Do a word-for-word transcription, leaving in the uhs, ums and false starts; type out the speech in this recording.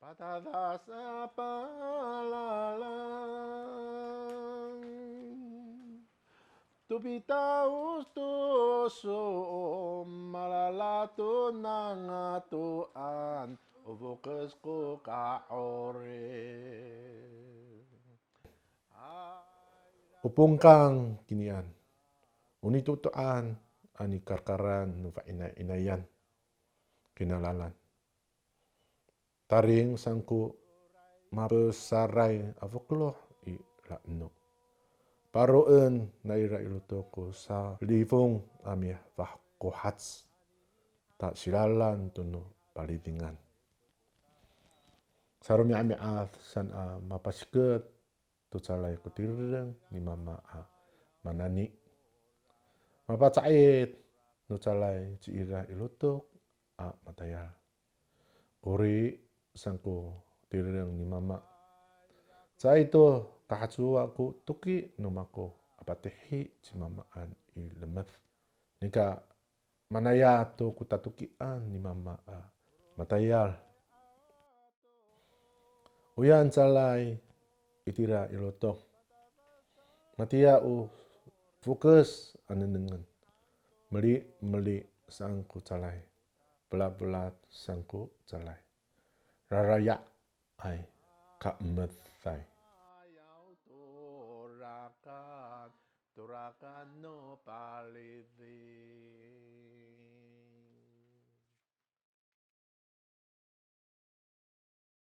Tatadas a palalan, to pitaos to so malala to nangatoan, o fokes ko ka'orip. O pongkang kinian, o nitotoan a nikarkaran no fa'inainayan kina lalan. Taring saan ko mapesaray a fokeloh i la'eno. Paroen naira i lotok ko salifong a mifakohac, ta silalan to no palidingan. Saromi'ami'ad saan a mapasiket to calay ko tireng ni mama a manani. Mapaca'it no calay ciira i lotok a matayal. Kori saan ko tireng ni mama. Caay to kahacowa ko toki no mako a patihi ci mamaan i lemed. Nika manaya to ko tatokian ni mama a matayal. Oyan calay itira i lotok. Matiya o fokes a nengnengen. Meli, meli saan ko calay. Pelatpelat saan ko calay. Raraya'ay ka emetay. Torakan, torakan no paliding.